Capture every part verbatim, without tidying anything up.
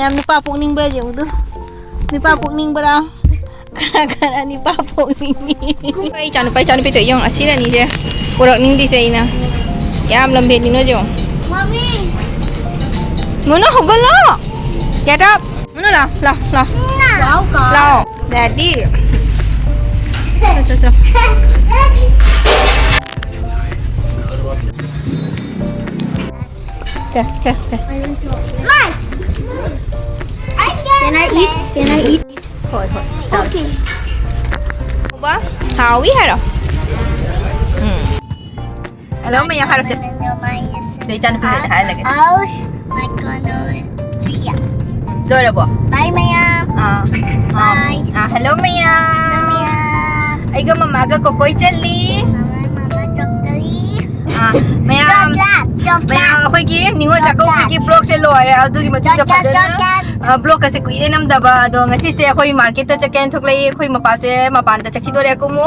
ꯌꯥꯝ ꯅꯨꯄꯥ ꯄꯣꯛꯅꯤꯡꯕ꯭ꯔꯥ ꯌꯦꯡꯉꯨꯗꯨ꯫ ꯅꯨꯄꯥ ꯄꯣꯛꯅꯤꯡꯕ꯭ꯔꯥ? ꯀꯅꯥ ꯀꯅꯥ ꯅꯨꯄꯥ ꯄꯣꯛꯅꯤꯡꯉꯤ? ꯑꯩ ꯏꯆꯥꯅꯨꯄꯥ ꯏꯆꯥꯅꯨꯄꯤꯗꯣ ꯌꯦꯡꯉꯣ, ꯑꯁꯤꯅꯅꯤꯁꯦ ꯄꯨꯔꯛꯅꯤꯡꯗꯤꯁꯦ ꯑꯩꯅ꯫ ꯌꯥꯝ ꯂꯝꯍꯦꯜꯂꯤꯅꯣ ꯌꯦꯡꯉꯣ꯫ ꯃꯣꯅꯣ ꯍꯧꯒꯠꯂꯣ꯫ Get up. ꯃꯣꯅꯣ ꯂꯥꯎ, ꯂꯥꯎ, ꯂꯥꯎ꯫ ꯂꯥꯎ꯫ Daddy. ꯆꯣ, ꯆꯣ, ꯆꯣ꯫ ꯆꯦ, ꯆꯦ, ꯆꯦ꯫ Can I eat? Can I eat? ꯍꯣꯏ, ꯍꯣꯏ꯫ ꯆꯥꯎ꯫ Okay. ꯎꯕ? ꯍꯥꯎꯋꯤ ꯍꯥꯏꯔꯣ? ꯎꯝ꯫ Hello, ꯃꯌꯥꯝ ꯍꯥꯏꯔꯣꯁꯦ꯫ ꯑꯗꯩ ꯏꯆꯥꯅꯨꯄꯤ ꯍꯣꯏꯗ ꯍꯥꯏꯍꯜꯂꯒꯦ꯫ ꯂꯣꯏꯔꯕꯣ? Bye, ꯃꯌꯥꯝ꯫ ꯑꯥ꯫ Bye. ꯑꯥ, hello, ꯃꯌꯥꯝ꯫ Hello, ꯃꯌꯥꯝ꯫ ꯑꯩꯒ ꯃꯃꯥꯒ ꯀꯣꯀꯣꯏ ꯆꯠꯂꯤ꯫ ꯃꯃꯥ, ꯃꯃꯥ ꯆꯠꯀꯅꯤ꯫ ꯑꯥ, ꯃꯌꯥꯝ, ꯆꯣꯀ꯭ꯂꯦꯠ, ꯆꯣꯀ꯭ꯂꯦꯠ꯫ ꯃꯌꯥꯝ, ꯑꯩꯈꯣꯏꯒꯤ ꯅꯤꯉꯣꯜ ꯆꯥꯛꯀꯧꯕꯒꯤ ꯆꯣꯀ꯭ꯂꯦꯠ꯫ Vlogꯁꯦ ꯂꯣꯏꯔꯦ꯫ ꯑꯗꯨꯒꯤ ꯃꯇꯨꯡꯗ ꯆꯣꯀ꯭ꯂꯦꯠ, ꯐꯖꯅ, ꯆꯣꯀ꯭ꯂꯦꯠ꯫ ꯑ, vlogꯀꯁꯦ ꯀꯨꯏꯔꯦ ꯅꯝꯗꯕ꯫ ꯑꯗꯣ ꯉꯁꯤꯁꯦ ꯑꯩꯈꯣꯏ marketꯇ ꯆꯠꯀꯦꯅ ꯊꯣꯛꯂꯛꯏ꯫ ꯑꯩꯈꯣꯏ ꯃꯄꯥꯁꯦ ꯃꯄꯥꯟꯗ ꯆꯠꯈꯤꯗꯣꯔꯦ꯫ ꯑꯀꯨꯝꯃꯨ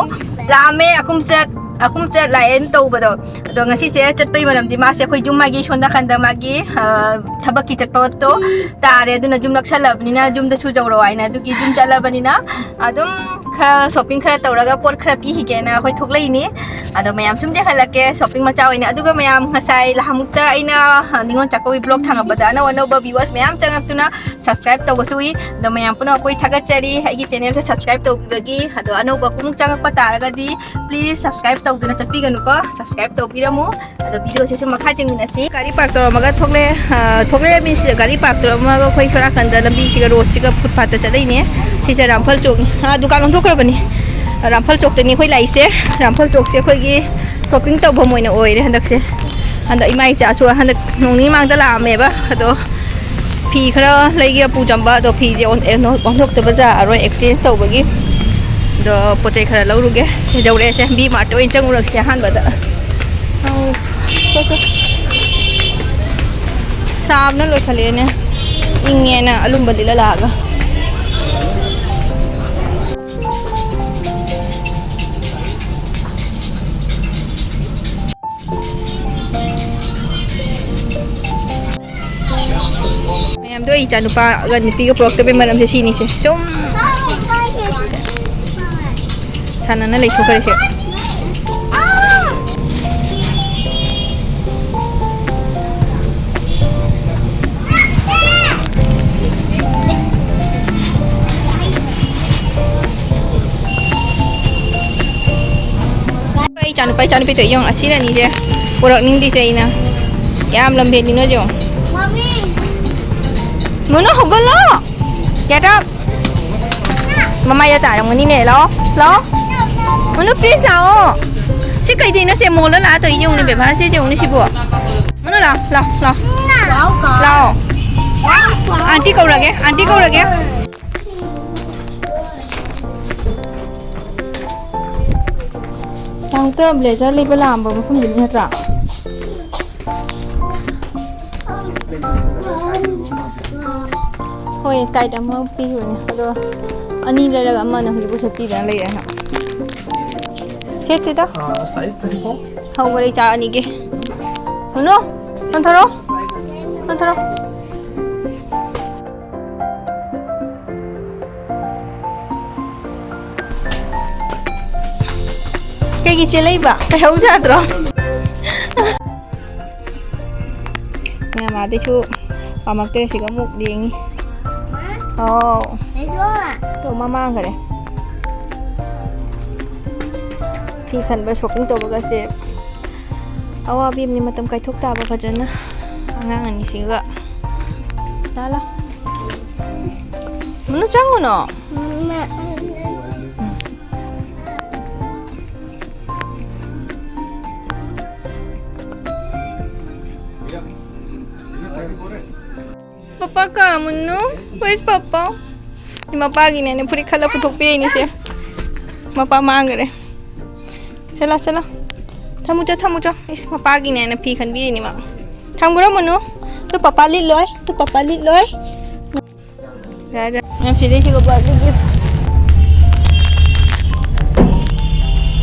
ꯂꯥꯛꯑꯝꯃꯦ, ꯑꯀꯨꯝ ꯆꯠ, ꯑꯀꯨꯝ ꯆꯠ ꯂꯥꯛꯑꯦꯅ ꯇꯧꯕꯗꯣ꯫ ꯑꯗꯣ ꯉꯁꯤꯁꯦ ꯆꯠꯄꯒꯤ ꯃꯔꯝꯗꯤ ꯃꯥꯁꯦ ꯑꯩꯈꯣꯏ ꯌꯨꯝ ꯃꯥꯒꯤ ꯁꯣꯝ ꯅꯥꯀꯟꯗ ꯃꯥꯒꯤ, ꯑ, ꯊꯕꯛꯀꯤ ꯆꯠꯄꯗꯣ ꯇꯥꯔꯦ꯫ ꯑꯗꯨꯅ ꯌꯨꯝ ꯅꯛꯁꯜꯂꯕꯅꯤꯅ ꯌꯨꯝꯗꯁꯨ ꯌꯧꯔꯛꯑꯣ ꯍꯥꯏꯅ ꯑꯗꯨꯒꯤ ꯌꯨꯝ ꯆꯠꯂꯕꯅꯤꯅ ꯑꯗꯨꯝ ꯈꯔ shopping ꯈꯔ ꯇꯧꯔꯒ ꯄꯣꯠ ꯈꯔ ꯄꯤꯈꯤꯒꯦꯅ ꯑꯩꯈꯣꯏ ꯊꯣꯛꯂꯛꯏꯅꯤ꯫ ꯑꯗꯣ ꯃꯌꯥꯝ ꯁꯨꯝ ꯌꯦꯡꯍꯜꯂꯛꯀꯦ shopping ꯃꯆꯥ ꯑꯣꯏꯅ꯫ ꯑꯗꯨꯒ ꯃꯌꯥꯝ ꯉꯁꯥꯏ ꯂꯍꯥꯃꯨꯛꯇ ꯑꯩꯅ, ꯑ, ꯅꯤꯉꯣꯜ ꯆꯥꯛꯀꯧꯕꯒꯤ vlog ꯊꯥꯡꯉꯛꯄꯗ ꯑꯅꯧ ꯑꯅꯧꯕ viewers ꯃꯌꯥꯝ ꯆꯪꯉꯛꯇꯨꯅ subscribe ꯇꯧꯕꯁꯨ ꯎꯏ꯫ ꯑꯗꯣ ꯃꯌꯥꯝ ꯄꯨꯝꯅꯃꯛ ꯑꯩꯈꯣꯏ ꯊꯥꯒꯠꯆꯔꯤ ꯑꯩꯒꯤ channelꯁꯦ subscribe ꯇꯧꯕꯤꯕꯒꯤ꯫ ꯑꯗꯣ ꯑꯅꯧꯕ ꯑꯃꯨꯛ ꯆꯪꯉꯛꯄ ꯇꯥꯔꯒꯗꯤ please subscribe ꯇꯧꯗꯨꯅ ꯆꯠꯄꯤꯒꯅꯨꯀꯣ, subscribe ꯇꯧꯕꯤꯔꯝꯃꯨ꯫ ꯑꯗꯣ videoꯁꯦ ꯁꯨꯝ ꯃꯈꯥ ꯆꯦꯡꯃꯤꯟꯅꯁꯤ꯫ ꯒꯥꯔꯤ park ꯇꯧꯔꯝꯃꯒ ꯊꯣꯛꯂꯛꯑꯦ꯫ ꯑ, ꯊꯣꯛꯂꯛꯑꯦ means ꯒꯥꯔꯤ park ꯇꯧꯔꯝꯃꯒ ꯑꯩꯈꯣꯏ ꯁꯣꯝ ꯅꯥꯀꯟꯗ ꯂꯝꯕꯤꯁꯤꯒ roadꯁꯤꯒ footpathꯇ ꯆꯠꯂꯛꯏꯅꯦ꯫ ꯁꯤꯁꯦ ꯔꯥꯝꯐꯜ ꯆꯣꯛꯅꯤ꯫ ꯑ, ꯗꯨꯀꯥꯟ ꯂꯣꯟꯊꯣꯛꯈ꯭ꯔꯕꯅꯤ꯫ ꯔꯥꯝꯐꯜ ꯆꯣꯛꯇꯅꯤ ꯑꯩꯈꯣꯏ ꯂꯥꯛꯏꯁꯦ꯫ ꯔꯥꯝꯐꯜ ꯆꯣꯛꯁꯦ ꯑꯩꯈꯣꯏꯒꯤ shopping ꯇꯧꯐꯝ ꯑꯣꯏꯅ ꯑꯣꯏꯔꯦ ꯍꯟꯗꯛꯁꯦ꯫ ꯍꯟꯗꯛ ꯏꯃꯥ ꯏꯆꯥꯁꯨ ꯍꯟꯗꯛ ꯅꯣꯡ ꯅꯤꯅꯤ ꯃꯃꯥꯡꯗ ꯂꯥꯛꯑꯝꯃꯦꯕ꯫ ꯑꯗꯣ ꯐꯤ ꯈꯔ ꯂꯩꯒꯦ ꯄꯨ ꯆꯝꯕ, ꯑꯗꯣ ꯐꯤꯁꯦ ꯑꯣꯟ-, ꯑꯦ, ꯅꯣ-, ꯑꯣꯟꯊꯣꯛꯇꯕ ꯖꯥꯔꯔꯣꯏ, exchange ꯇꯧꯕꯒꯤ꯫ ꯑꯗꯣ ꯄꯣꯠ ꯆꯩ ꯈꯔ ꯂꯧꯔꯨꯒꯦ꯫ ꯁꯤ ꯌꯧꯔꯛꯑꯦ, ꯁꯦ B Martꯇ ꯑꯣꯏꯅ ꯆꯪꯉꯨꯔꯛꯁꯦ ꯑꯍꯥꯟꯕꯗ꯫ ꯑꯧ, ꯆꯣ, ꯆꯣ꯫ ꯁꯥꯕꯅ ꯂꯣꯏꯈꯠꯂꯛꯑꯦꯅꯦ꯫ ꯏꯪꯉꯦꯅ ꯑꯂꯨꯝꯕ ꯂꯤꯠꯂ ꯂꯥꯛꯑꯒ꯫ ꯃꯌꯥꯝ ꯑꯩꯈꯣꯏ ꯏꯆꯥꯅꯨꯄꯥꯒ ꯅꯨꯄꯤꯒ ꯄꯨꯔꯛꯇꯕꯩ ꯃꯔꯝꯁꯦ ꯁꯤꯅꯤꯁꯦ꯫ ꯁꯨꯝ ꯁꯥꯟꯅꯅ ꯂꯩꯊꯣꯛꯈ꯭ꯔꯦꯁꯦ꯫ ꯑꯩ ꯏꯆꯥꯅꯨꯄꯥ ꯏꯆꯥꯅꯨꯄꯤꯗꯣ ꯌꯦꯡꯉꯣ, ꯑꯁꯤꯅꯅꯤꯁꯦ ꯄꯨꯔꯛꯅꯤꯡꯗ꯭ꯔꯤꯁꯦ ꯑꯩꯅ꯫ ꯌꯥꯝ ꯂꯝꯍꯦꯜꯂꯤꯅꯣ ꯌꯦꯡꯉꯣ꯫ ꯃꯣꯅꯨ, ꯍꯧꯒꯠꯂꯣ꯫ Get up꯫ ꯃꯃꯥꯏꯗ ꯇꯥꯔꯝꯒꯅꯤꯅꯦ꯫ ꯂꯥꯛꯑꯣ, ꯂꯥꯛꯑꯣ꯫ ꯃꯣꯅꯨ, please ꯂꯥꯛꯑꯣ꯫ ꯁꯤ ꯀꯩꯗꯩꯅꯣ ꯁꯦ? ꯃꯣꯜꯗ ꯂꯥꯛꯑ ꯇꯧ ꯌꯦꯡꯉꯨꯅꯦ ꯕꯦꯕꯥꯔ꯫ ꯁꯤ ꯌꯦꯡꯉꯨꯅꯦ ꯁꯤꯕꯨ꯫ ꯃꯣꯅꯨ, ꯂꯥꯛꯑꯣ, ꯂꯥꯛꯑꯣ, ꯂꯥꯛꯑꯣ꯫ ꯂꯥꯛꯑꯣ꯫ ꯑꯥꯟꯇꯤ ꯀꯧꯔꯒꯦ, ꯑꯥꯟꯇꯤ ꯀꯧꯔꯒꯦ꯫ ꯇꯥꯡ ꯇꯔꯥ blazer ꯂꯩꯕ ꯂꯥꯛꯑꯝꯕ ꯃꯐꯝꯗꯨꯅꯤ ꯅꯠꯇ꯭ꯔꯥ? ꯍꯣꯏ, tight ꯑꯃ ꯄꯤꯈꯤꯕꯅꯦ, ꯑꯗꯣ ꯑꯅꯤ ꯂꯩꯔꯒ ꯑꯃꯅ ꯍꯧꯖꯤꯛ ꯁꯦꯠꯇꯤꯗꯅ ꯂꯩꯔꯦ꯫ ꯁꯦꯠꯇꯦꯗ꯫ ꯑꯥ, size thirty four꯫ ꯍꯧꯈꯔꯦ ꯏꯆꯥ ꯑꯅꯤꯒꯤ꯫ ꯃꯅꯨ, ꯅꯟꯊꯔꯣ꯫ ꯅꯟꯊꯔꯣ꯫ ꯀꯩꯒꯤ ꯆꯦꯜꯂꯛꯏꯕ? ꯀꯩꯍꯧ ꯌꯥꯗ꯭ꯔꯣ? ꯃꯌꯥꯝ ꯑꯥꯗꯩꯁꯨ ꯄꯥꯝꯃꯛꯇ꯭ꯔꯦ, ꯁꯤꯒ ꯑꯃꯨꯛ ꯌꯦꯡꯉꯤ꯫ ꯑꯣ꯫ ꯇꯣ ꯃꯃꯥꯡꯈꯔꯦ꯫ ꯐꯤ ꯈꯟꯕ, shopping ꯇꯧꯕꯒꯁꯦ ꯑꯋꯥꯕꯤ ꯑꯃꯅꯤ꯫ ꯃꯇꯝ ꯀꯥꯏꯊꯣꯛ ꯇꯥꯕ ꯐꯖꯅ ꯑꯉꯥꯡ ꯑꯅꯤꯁꯤꯒ꯫ ꯂꯥ, ꯂꯥ꯫ ꯃꯅꯨ ꯆꯪꯉꯨꯅꯣ꯫ ꯄꯄꯥ ꯀꯥ ꯃꯨꯟꯅꯨ? Where is papa? ꯃꯄꯥꯒꯤꯅꯦꯅꯦ ꯐꯨꯔꯤꯠ ꯈꯜꯂ ꯄꯨꯊꯣꯛꯄꯤꯔꯛꯏꯅꯤꯁꯦ꯫ ꯃꯄꯥ ꯃꯥꯡꯈꯔꯦ꯫ ꯆꯠꯂꯣ, ꯆꯠꯂꯣ꯫ ꯊꯝꯃꯨ ꯆꯣ, ꯊꯝꯃꯨ ꯆꯣ꯫ ꯏꯁ, ꯃꯄꯥꯒꯤꯅꯦꯅ ꯐꯤ ꯈꯟꯕꯤꯔꯤꯅꯤ ꯃꯥ꯫ ꯊꯝꯈ꯭ꯔꯣ ꯃꯨꯟꯅꯨ꯫ ꯇꯨ ꯄꯄꯥ ꯂꯤꯠꯂꯣꯏ, ꯇꯨ ꯄꯄꯥ ꯂꯤꯠꯂꯣꯏ꯫ ꯌꯥꯔꯦ, ꯌꯥꯔꯦ꯫ ꯌꯥꯝ ꯁꯤꯗꯩꯁꯤꯒ birthday gift꯫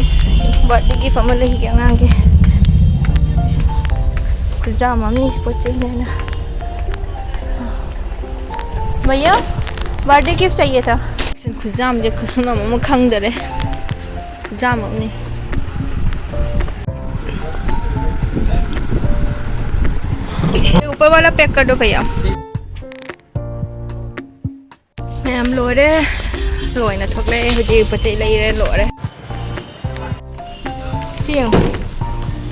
ꯏꯁ, birthday gift ꯑꯃ ꯂꯩꯒꯦ ꯑꯉꯥꯡꯒꯤ꯫ ꯏꯁ, ꯈꯨꯌꯥꯝ ꯑꯃꯅꯤ ꯁꯤ ꯄꯣꯠ ꯆꯩ ꯃꯌꯥꯝꯅ꯫ भैया, बर्थडे गिफ्ट चाहिए था। ꯈꯨꯖꯥꯝꯁꯦ ꯃꯃꯜ ꯑꯃ ꯈꯪꯗꯔꯦ꯫ ꯈꯨꯖꯥꯝ ꯑꯃꯅꯤ꯫ ये ऊपर वाला पैक कर दो भैया। ꯃꯌꯥꯝ ꯂꯣꯏꯔꯦ꯫ ꯂꯣꯏꯅ ꯊꯣꯛꯂꯛꯑꯦ ꯍꯧꯖꯤꯛ꯫ ꯄꯣꯠ ꯆꯩ ꯂꯩꯔꯦ ꯂꯣꯏꯔꯦ꯫ ꯁꯤ ꯌꯦꯡꯉꯨ꯫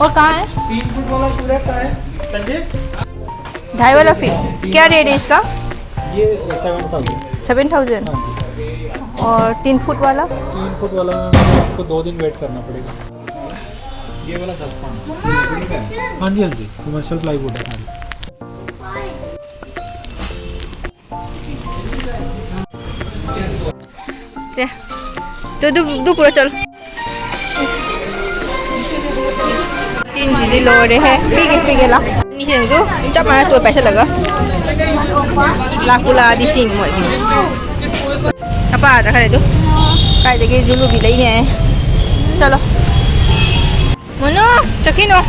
और कहाँ है? तीन फुट वाला सूरज का है, संजय। ढाई वाला फीट क्या रेट है इसका? ये सेवन थाउजेंड। Seven thousand. हाँ जी। और तीन फुट वाला? तीन फुट वाला में आपको दो दिन वेट करना पड़ेगा। ये वाला दस पाँच। हाँ जी, हाँ जी, कमर्शियल प्लाईवुड है सारी। चे, तो दू दू पूरा चल। तीन जी लो रहे हैं। ठीक है, ठीक है, ला। ꯅꯤꯁꯤꯡꯗꯨ ꯆꯞ ꯃꯥꯟꯅ ꯇꯣꯠ ꯄꯥꯏꯁꯤꯜꯂꯒ ꯂꯥꯛꯄꯨ ꯂꯥꯛꯑꯗꯤ ꯁꯤꯅꯤ ꯃꯣꯏꯗꯤ꯫ ꯃꯄꯥ ꯆꯠꯈ꯭ꯔꯦ ꯑꯗꯨ꯫ ꯀꯥꯏꯗꯒꯤ ꯖꯨꯂꯨꯕꯤ ꯂꯩꯅꯦ? ꯆꯠꯂꯣ꯫ ꯃꯣꯅꯨ, ꯆꯠꯈꯤꯅꯣ꯫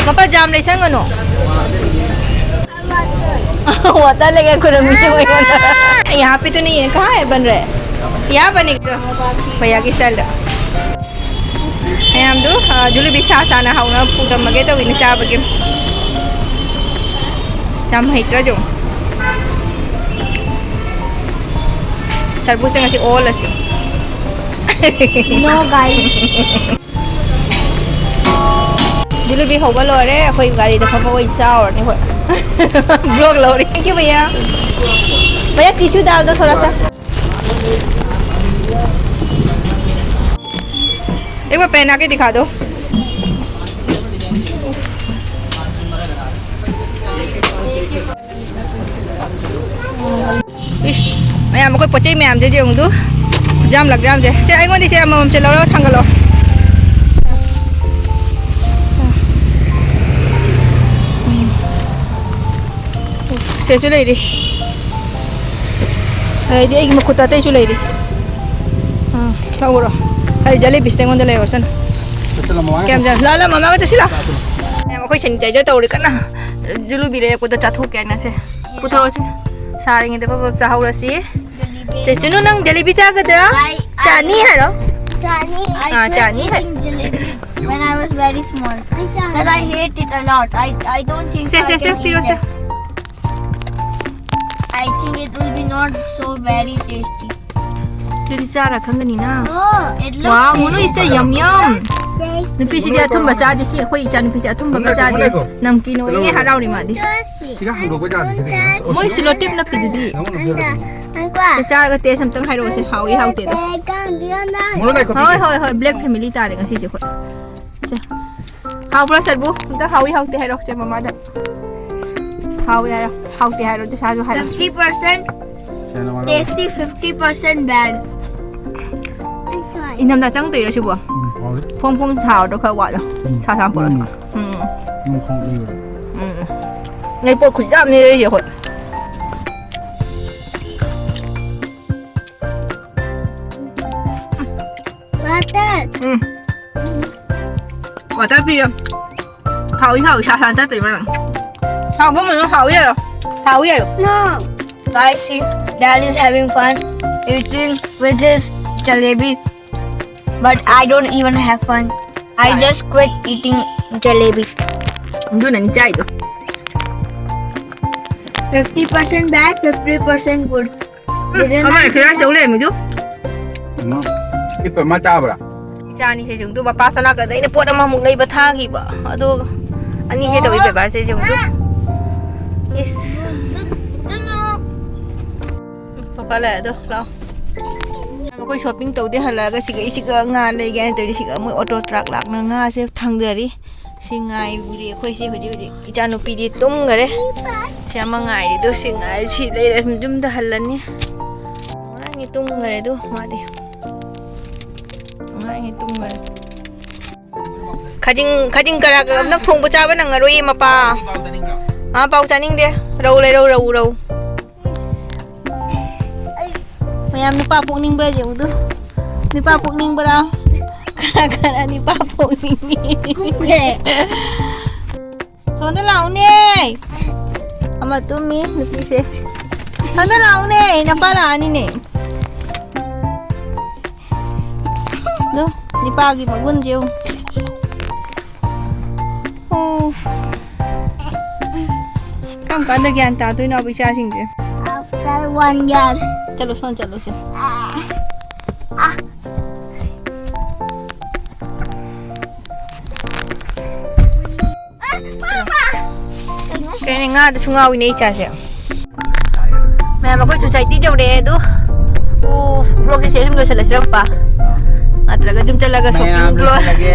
ꯃꯄꯥ ꯖꯥꯝ ꯂꯩꯁꯟꯒꯅꯨ꯫ वाटर लेके खुरमी से वही वाला। यहाँ पे तो नहीं है, कहाँ है बन रहा है? यहाँ बनेगा। भैया की स्टाइल। ꯃꯌꯥꯝꯗꯨ, ꯑ, ꯖꯨꯂꯨꯕꯤ ꯁꯥ ꯁꯥꯅ ꯍꯥꯎꯅ ꯄꯨꯔꯝꯃꯒꯦ ꯇꯧꯋꯤꯅꯦ ꯆꯥꯕꯒꯤ꯫ ꯌꯥꯝ ꯍꯩꯇ꯭ꯔꯥ ꯌꯦꯡꯉꯨ꯫ ꯁꯔꯕꯨꯁꯦ ꯉꯁꯤ ꯑꯣꯜꯂꯁꯤ꯫ No, guys. ꯖꯤꯂꯤꯕꯤ ꯍꯧꯕ ꯂꯣꯏꯔꯦ, ꯑꯩꯈꯣꯏ ꯒꯥꯔꯤꯗ ꯐꯝꯃꯒ ꯑꯣꯏꯅ ꯆꯥꯎꯔꯅꯤ ꯑꯩꯈꯣꯏ꯫ Vlog ꯂꯧꯔꯦ꯫ Thank you भैया। भैया, टिश्यू डाल दो थोड़ा सा। एक बार पहना के दिखा दो। ꯏꯁ, ꯃꯌꯥꯝ ꯑꯩꯈꯣꯏ ꯄꯣꯠ ꯆꯩ ꯃꯌꯥꯝꯁꯦ ꯌꯦꯡꯉꯨꯗꯨ꯫ ꯈꯨꯌꯥꯝ ꯂꯛꯌꯥꯝꯁꯦ꯫ ꯁꯦ, ꯑꯩꯉꯣꯟꯗ ꯁꯦ ꯑꯃꯃꯝꯁꯦ ꯂꯧꯔꯒ ꯊꯥꯡꯒꯠꯂꯣ꯫ ꯁꯦꯁꯨ ꯂꯩꯔꯤ꯫ ꯑꯗꯩꯗꯤ ꯑꯩꯒꯤ ꯃꯈꯨꯠꯇ ꯑꯇꯩꯁꯨ ꯂꯩꯔꯤ꯫ ꯑꯥ, ꯂꯧꯔꯣ꯫ ꯍꯥꯏꯗꯤ ꯖꯂꯤꯕꯤꯁꯤꯗ ꯑꯩꯉꯣꯟꯗ ꯂꯩꯔꯣ, ꯁꯅ꯫ ꯆꯠꯂꯝꯃꯣ꯫ ꯀꯌꯥꯝ ꯆꯪ-, ꯂꯥꯛꯑꯣ, ꯂꯥꯛꯑꯣ, ꯃꯃꯥꯒ ꯆꯠꯁꯤ ꯂꯥꯛꯑꯣ꯫ ꯃꯌꯥꯝ ꯑꯩꯈꯣꯏ sanitizer ꯇꯧꯔꯤ ꯀꯟꯅ꯫ ꯖꯨꯂꯨꯕꯤ ꯂꯩꯔꯛꯄꯗ ꯆꯥꯊꯣꯛꯀꯦ ꯍꯥꯏꯅꯁꯦ꯫ ꯄꯨꯊꯣꯔꯛꯑꯣꯁꯦ꯫ ꯁꯥꯔꯤꯉꯩꯗ ꯄꯞ ꯄꯞ ꯆꯥꯍꯧꯔꯁꯤ꯫ ꯆꯦ ꯆꯨꯅꯨ, ꯅꯪ ꯖꯦꯂꯤꯕꯤ ꯆꯥꯒꯗ꯭ꯔꯥ? ꯆꯥꯅꯤ ꯍꯥꯏꯔꯣ? ꯆꯥꯅꯤ꯫ ꯑꯥ, ꯆꯥꯅꯤ ꯍꯥꯏ꯫ When I was very small. Because I hate it a lot. I, I don't think say, I say, say, can eat ꯄꯤꯔꯣꯁꯦ꯫ It. I think it will be not so very tasty. ꯑꯗꯨꯗꯤ ꯆꯥꯔ ꯈꯪꯒꯅꯤꯅ꯫ Oh, it looks ꯋꯥꯎ, ꯃꯨꯅꯨ ꯏꯁ ꯌꯝ ꯌꯝ꯫ Tasty. ꯅꯨꯄꯤꯁꯤꯗꯤ ꯑꯊꯨꯝꯕ ꯆꯥꯗꯦ꯫ ꯁꯤ ꯑꯩꯈꯣꯏ ꯏꯆꯥ ꯅꯨꯄꯤꯁꯦ ꯑꯊꯨꯝꯕꯒ ꯆꯥꯗꯦ꯫ ꯅꯝꯀꯤꯟ ꯑꯣꯏꯔꯤꯉꯩ ꯍꯔꯥꯎꯔꯤ ꯃꯥꯗꯤ꯫ ꯁꯤꯒ ꯍꯥꯡꯗꯣꯛꯄ ꯌꯥꯗ꯭ꯔꯤꯁꯦ ꯀꯩꯒꯤꯅꯣ? ꯃꯣꯏ ꯁꯤꯂꯣ ꯇꯦꯞ ꯅꯞꯄꯤꯗꯨꯗꯤ꯫ ꯅꯪꯉꯣꯟꯗ ꯄꯤꯔꯛꯀꯦ꯫ ꯆꯥꯔꯒ ꯇꯦꯁ ꯑꯝꯇꯪ ꯍꯥꯏꯔꯛꯑꯣꯁꯦ, ꯍꯥꯎꯏ ꯍꯥꯎꯇꯦꯗꯣ꯫ ꯃꯣꯔꯣꯛ ꯂꯩ ꯈꯣꯠꯄꯤ꯫ ꯍꯣꯏ, ꯍꯣꯏ, ꯍꯣꯏ, ꯕ꯭ꯂꯦꯛ ꯐꯦꯃꯤꯂꯤ ꯇꯥꯔꯦ ꯉꯁꯤꯁꯦ ꯑꯩꯈꯣꯏ꯫ ꯁꯦ꯫ ꯍꯥꯎꯕ꯭ꯔꯥ, ꯁꯔꯕꯨ? ꯑꯝꯇ ꯍꯥꯎꯏ ꯍꯥꯎꯇꯦ ꯍꯥꯏꯔꯣ, ꯆꯦ ꯃꯃꯥꯗ꯫ ꯍꯥꯎꯏ ꯍꯥꯏꯔꯣ, ꯍꯥꯎꯇꯦ ꯍꯥꯏꯔꯣ, ꯆꯦꯁꯥꯁꯨ ꯍꯥꯏꯔꯣ꯫ Fifty percent tasty, fifty percent bad. ꯏꯪꯊꯝꯊꯥ ꯆꯪꯗꯣꯏꯔꯣ ꯁꯤꯕꯣ? ꯎꯝ, ꯍꯥꯎꯏ꯫ ꯐꯣꯡ ꯐꯣꯡ ꯁꯥꯕꯗꯣ ꯈꯔ ꯋꯥꯠꯂꯣ꯫ ꯎꯝ, ꯁꯥ ꯁꯥ ꯄꯣꯔꯛꯑꯣ꯫ ꯎꯝ꯫ ꯎꯝ꯫ ꯎꯝ, ꯈꯣꯡ ꯏꯪꯕꯗꯣ꯫ ꯎꯝ꯫ ꯂꯩꯄꯣꯠ ꯈꯨꯌꯥꯝꯅꯦ ꯂꯩꯔꯤꯁꯦ ꯑꯩꯈꯣꯏ꯫ Water. ꯎꯝ꯫ Water ꯄꯤꯌꯣ꯫ ꯍꯥꯎꯏ, ꯍꯥꯎꯏ, ꯁꯥ ꯁꯥ ꯆꯠꯇꯣꯏꯕ ꯅꯪ꯫ ꯍꯥꯎꯕ ꯃꯅꯨꯡ ꯍꯥꯎꯏ ꯍꯥꯏꯔꯣ꯫ ꯍꯥꯎꯏ ꯍꯥꯏꯔꯣ꯫ No. Guys, see, Dad is having fun eating, which is jalebi. But I don't even have fun. I just quit eating jalebi. ꯑꯗꯨꯅꯅꯤ ꯆꯥꯏꯗꯣ꯫ Fifty percent bad, fifty percent good. ꯎꯝ, ꯑꯃ ꯑꯦꯛꯁꯔꯁꯥꯏꯁ ꯇꯧ ꯂꯩꯔꯝꯃꯤꯗꯨ꯫ ꯏꯃꯥ, ꯏꯄ ꯑꯃ ꯆꯥꯕ꯭ꯔꯥ? ꯏꯆꯥꯅꯤꯁꯦ ꯌꯦꯡꯗꯨ, ꯃꯄꯥ ꯁꯣꯅꯥꯀꯟꯗ ꯑꯩꯅ ꯄꯣꯠ ꯑꯃꯃꯨꯛ ꯂꯩꯕ ꯊꯥꯈꯤꯕ꯫ ꯑꯗꯣ ꯑꯅꯤꯁꯦ ꯇꯧꯏ ꯕꯦꯕꯥꯔꯁꯦ ꯌꯦꯡꯗꯨ꯫ ꯏꯁ꯫ ꯄꯄꯥ ꯂꯥꯛꯑꯦ ꯑꯗꯣ, ꯂꯥꯛꯑꯣ꯫ ꯑꯩꯈꯣꯏ ꯁꯣꯄꯤꯡ ꯇꯧꯗꯦ ꯍꯜꯂꯛꯑꯒ ꯁꯤꯒ ꯑꯩꯁꯤꯒ ꯉꯥ ꯂꯩꯒꯦ ꯍꯥꯏꯅ ꯇꯧꯔꯤ꯫ ꯁꯤꯒ ꯃꯣꯏ ꯑꯣꯇꯣ ꯇ꯭ꯔꯥꯛ ꯂꯥꯛꯅ ꯉꯥꯁꯦ ꯊꯥꯡꯗꯔꯤ꯫ ꯁꯤ ꯉꯥꯏꯔꯤ ꯑꯩꯈꯣꯏꯁꯦ ꯍꯧꯖꯤꯛ ꯍꯧꯖꯤꯛ꯫ ꯏꯆꯥꯅꯨꯄꯤꯗꯤ ꯇꯨꯝꯈꯔꯦ꯫ ꯁꯤ ꯑꯃ ꯉꯥꯏꯔꯤꯗꯣ ꯁꯤ ꯉꯥꯏꯔꯤ꯫ ꯁꯤ ꯂꯩꯔꯦ ꯌꯨꯝꯗ ꯍꯜꯂꯅꯤ꯫ ꯉꯔꯥꯡꯒꯤ ꯇꯨꯝꯈꯔꯦ ꯑꯗꯨ ꯃꯥꯗꯤ꯫ ꯉꯔꯥꯡꯒꯤ ꯇꯨꯝꯈꯔꯦ꯫ ꯈꯥꯖꯤꯡ, ꯈꯥꯖꯤꯡ ꯀꯔꯥ ꯀꯔꯥ ꯅꯪ ꯊꯣꯡꯕ ꯆꯥꯕ ꯅꯪꯉꯔꯣꯏꯌꯦ ꯃꯄꯥ꯫ ꯑꯥ, ꯄꯥꯎ ꯆꯥꯅꯤꯡꯗꯦ꯫ ꯔꯧ ꯂꯩꯔꯧ, ꯔꯧ, ꯔꯧ꯫ ꯃꯌꯥꯝ ꯅꯨꯄꯥ ꯄꯣꯛꯅꯤꯡꯕ꯭ꯔꯥ ꯌꯦꯡꯉꯨꯗꯨ꯫ ꯅꯨꯄꯥ ꯄꯣꯛꯅꯤꯡꯕ꯭ꯔꯥ? ꯀꯅꯥ ꯀꯅꯥ ꯅꯨꯄꯥ ꯄꯣꯛꯅꯤꯡꯉꯤ? ꯁꯣꯝꯗ ꯂꯥꯛꯎꯅꯦ꯫ ꯇꯨꯝꯃꯤ ꯅꯨꯄꯤꯁꯦ꯫ ꯍꯟꯗ ꯂꯥꯛꯎꯅꯦ, ꯅꯄꯥ ꯂꯥꯛꯑꯅꯤꯅꯦ꯫ ꯑꯗꯣ, ꯅꯤꯄꯥꯒꯤ ꯃꯒꯨꯟꯁꯦ ꯌꯦꯡꯉꯨ꯫ ꯑꯣ꯫ ꯀꯔꯝ ꯀꯥꯟꯗ ꯒ꯭ꯌꯥꯟ ꯇꯥꯗꯣꯏꯅꯣꯕ ꯏꯆꯥꯁꯤꯡꯁꯦ? After one year. ꯆꯠꯂꯣ, ꯁꯣꯝ ꯆꯠꯂꯣꯁꯦ꯫ ꯀꯩꯅꯣ, ꯉꯥꯗꯁꯨ ꯉꯥꯎꯏꯅꯦ ꯏꯆꯥꯁꯦ꯫ ꯃꯌꯥꯝ, ꯑꯩꯈꯣꯏ ꯁꯣꯁꯥꯏꯇꯤ ꯌꯧꯔꯛꯑꯦ ꯑꯗꯨ꯫ ꯑꯣ, ꯕ꯭ꯂꯣꯛꯁꯦ ꯁꯤ ꯑꯗꯨꯝ ꯂꯣꯏꯁꯤꯜꯂꯁꯤꯔꯛꯄ? ꯅꯠꯇ꯭ꯔꯒ ꯑꯗꯨꯝ ꯆꯠꯂꯒ ꯃꯌꯥꯝ ꯁꯣꯄꯤꯡ ꯕ꯭ꯂꯣꯛ? ꯂꯣꯏꯁꯤꯜꯂꯒꯦ꯫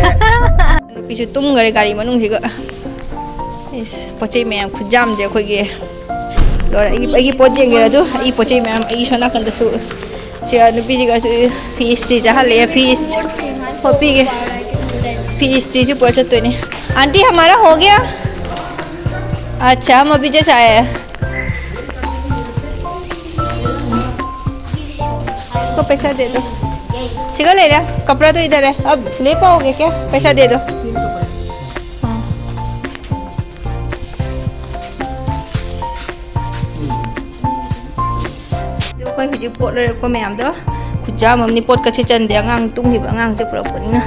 ꯅꯨꯄꯤꯁꯨ ꯇꯨꯝꯈꯔꯦ ꯒꯥꯔꯤ ꯃꯅꯨꯡꯁꯤꯒ꯫ ꯏꯁ, ꯄꯣꯠ ꯆꯩ ꯃꯌꯥꯝ ꯈꯨꯠꯌꯥꯝꯁꯦ ꯑꯩꯈꯣꯏꯒꯤ꯫ ꯂꯣꯏꯔꯦ꯫ ꯑꯩꯒꯤ, ꯑꯩꯒꯤ ꯄꯣꯠ ꯌꯦꯡꯒꯦꯔꯥ ꯑꯗꯨ? ꯑꯩꯒꯤ ꯄꯣꯠ ꯆꯩ ꯃꯌꯥꯝ ꯑꯩꯒꯤ ꯁꯣꯝ ꯅꯥꯀꯟꯗꯁꯨ꯫ ꯁꯤ ꯅꯨꯄꯤꯁꯤꯒꯁꯨ ꯐꯤ ꯏꯁꯇ꯭ꯔꯤ ꯆꯥꯍꯜꯂꯦ꯫ ꯐꯤ ꯏꯁꯇ꯭ꯔꯤ ꯍꯣꯠꯄꯤꯒꯦ꯫ ꯐꯤ ꯏꯁꯇ꯭ꯔꯤꯁꯨ ꯄꯨꯔ ꯆꯠꯇꯣꯏꯅꯦ꯫ आंटी, हमारा हो गया? अच्छा, हम अभी जस्ट आए हैं। को पैसा दे दो। सिखा ले रहा, कपड़ा तो इधर है, अब ले पाओगे क्या? पैसा दे दो। हाँ। ꯑꯗꯣ ꯑꯩꯈꯣꯏ ꯍꯧꯖꯤꯛ ꯄꯣꯠ ꯂꯩꯔꯛꯄ ꯃꯌꯥꯝꯗꯣ ꯈꯨꯠꯆꯥꯝ ꯑꯃꯅꯤ꯫ ꯄꯣꯠꯀꯁꯦ ꯆꯟꯗꯦ, ꯑꯉꯥꯡ ꯇꯨꯝꯈꯤꯕ ꯑꯉꯥꯡꯁꯦ ꯄꯨꯔꯛꯄꯅꯤꯅ꯫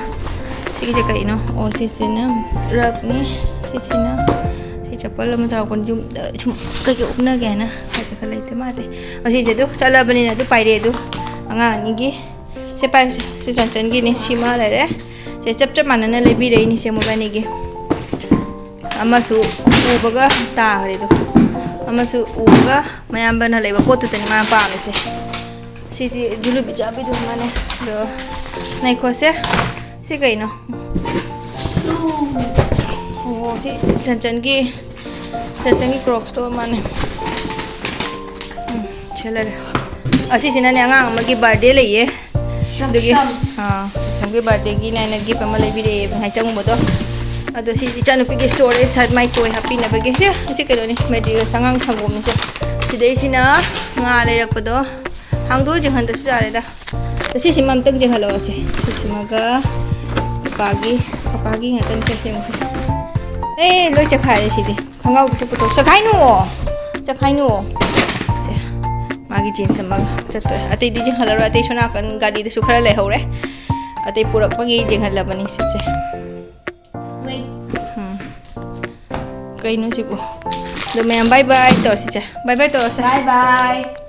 ꯁꯤꯒꯤꯁꯦ ꯀꯩꯅꯣ? ꯑꯣ, ꯁꯤꯁꯤꯅ ꯔꯛꯅꯤ꯫ ꯁꯤꯁꯤꯅ, ꯁꯤ ꯆꯄꯜ ꯑꯃ ꯆꯥꯎꯔꯛꯄꯅꯤ, ꯌꯨꯝꯗ ꯁꯨꯝ ꯀꯩꯀꯩ ꯎꯞꯅꯒꯦ ꯍꯥꯏꯅ꯫ ꯍꯥꯏꯁꯦ ꯈꯔ ꯂꯩꯇꯦ ꯃꯥꯗꯤ꯫ ꯑꯁꯤꯁꯦ ꯑꯗꯨ ꯆꯠꯂꯕꯅꯤꯅ ꯑꯗꯨ ꯄꯥꯏꯔꯦ꯫ ꯑꯗꯨ ꯑꯉꯥꯡ ꯑꯅꯤꯒꯤ꯫ ꯁꯦ ꯄꯥꯏꯌꯨꯁꯦ꯫ ꯁꯤ ꯆꯟꯆꯟꯒꯤꯅꯤ꯫ ꯁꯤꯃ ꯂꯩꯔꯦ꯫ ꯁꯦ ꯆꯞ ꯆꯞ ꯃꯥꯟꯅꯅ ꯂꯩꯕꯤꯔꯛꯏꯅꯤ ꯁꯦ ꯃꯣꯏꯕꯥꯅꯤꯒꯤ꯫ ꯑꯃꯁꯨ ꯎꯕꯒ ꯇꯥꯈ꯭ꯔꯦꯗꯣ꯫ ꯑꯃꯁꯨ ꯎꯕꯒ ꯃꯌꯥꯝꯕꯅ ꯂꯩꯕ ꯄꯣꯠꯇꯨꯗꯅꯤ ꯃꯥꯅ ꯄꯥꯝꯃꯤꯁꯦ꯫ ꯁꯤꯗꯤ ꯖꯨꯂꯨꯕꯤ ꯆꯥꯕꯤꯗꯨ ꯑꯃꯅꯦ꯫ ꯑꯗꯣ ꯉꯥꯏꯈꯣꯁꯦ꯫ ꯁꯤ ꯀꯩꯅꯣ? ꯑꯣ, ꯁꯤ ꯆꯟꯆꯟꯒꯤ, ꯆꯟꯆꯟꯒꯤ ꯀ꯭ꯔꯣꯛꯁꯇꯣ ꯑꯃꯅꯦ꯫ ꯎꯝ, ꯁꯤ ꯂꯩꯔꯦ꯫ ꯑꯁꯤꯁꯤꯅꯅꯦ ꯑꯉꯥꯡ ꯑꯃꯒꯤ ꯕꯥꯔꯗꯦ ꯂꯩꯌꯦ꯫ ꯑꯗꯨꯒꯤ, ꯑꯥ, ꯁꯝꯒꯤ ꯕꯥꯔꯗꯦꯒꯤꯅꯦ ꯑꯩꯅ ꯒꯤꯐ ꯑꯃ ꯂꯩꯕꯤꯔꯛꯑꯦ ꯉꯁꯥꯏ ꯆꯪꯉꯨꯕꯗꯣ꯫ ꯑꯗꯣ ꯁꯤ ꯏꯆꯥꯅꯨꯄꯤꯒꯤ ꯁ꯭ꯇꯣꯔꯦꯖ ꯁꯥꯏꯠ ꯃꯥꯏ ꯇꯣꯏ ꯍꯥꯞꯄꯤꯅꯕꯒꯤ꯫ ꯁꯦ, ꯁꯤ ꯀꯩꯅꯣꯅꯤ, ꯃꯦꯗꯤꯒ ꯑꯉꯥꯡ ꯁꯪꯒꯣꯝꯅꯤꯁꯦ꯫ ꯁꯤꯗꯩꯁꯤꯅ ꯉꯥ ꯂꯩꯔꯛꯄꯗꯣ꯫ ꯍꯥꯡꯗꯣꯛꯑ ꯌꯦꯡꯍꯟꯗꯁꯨ ꯌꯥꯔꯦꯗ꯫ ꯑꯗꯣ ꯁꯤꯁꯤꯃ ꯑꯝꯇꯪ ꯌꯦꯡꯍꯜꯂꯛꯑꯣꯁꯦ꯫ ꯁꯤꯁꯤꯃꯒ ꯄꯄꯥꯒꯤ, ꯄꯄꯥꯒꯤ ꯉꯥꯛꯇꯪꯁꯦ ꯌꯦꯡꯉꯨꯁꯦ꯫ ꯑꯦ, ꯂꯣꯏ ꯆꯈꯥꯏꯔꯦ ꯁꯤꯗꯤ꯫ ꯈꯣꯡꯒ꯭ꯔꯥꯎꯗꯨꯁꯨ ꯄꯨꯊꯣꯛ-, ꯆꯈꯥꯏꯅꯨꯑꯣ꯫ ꯈꯥꯏꯅꯨ꯫ ꯁꯦ, ꯃꯥꯒꯤ ꯆꯦꯟꯁꯟꯕ ꯆꯠꯇꯣꯔꯦ꯫ ꯑꯇꯩꯗꯤ ꯆꯦꯟꯍꯜꯂꯔꯣꯏ꯫ ꯑꯇꯩ ꯁꯣꯝ ꯅꯥꯀꯟ ꯒꯥꯔꯤꯗꯁꯨ ꯈꯔ ꯂꯩꯍꯧꯔꯦ꯫ ꯑꯇꯩ ꯄꯨꯔꯛꯄꯒꯤ ꯆꯦꯟꯍꯜꯂꯕꯅꯤ ꯁꯤꯁꯦ꯫ ꯎꯝ꯫ ꯀꯩꯅꯣ ꯁꯤꯕꯨ? ꯑꯗꯨ ꯃꯌꯥꯝ bye bye ꯇꯧꯔꯁꯤꯁꯦ꯫ Bye bye ꯇꯧꯔꯁꯦ꯫ Bye bye꯫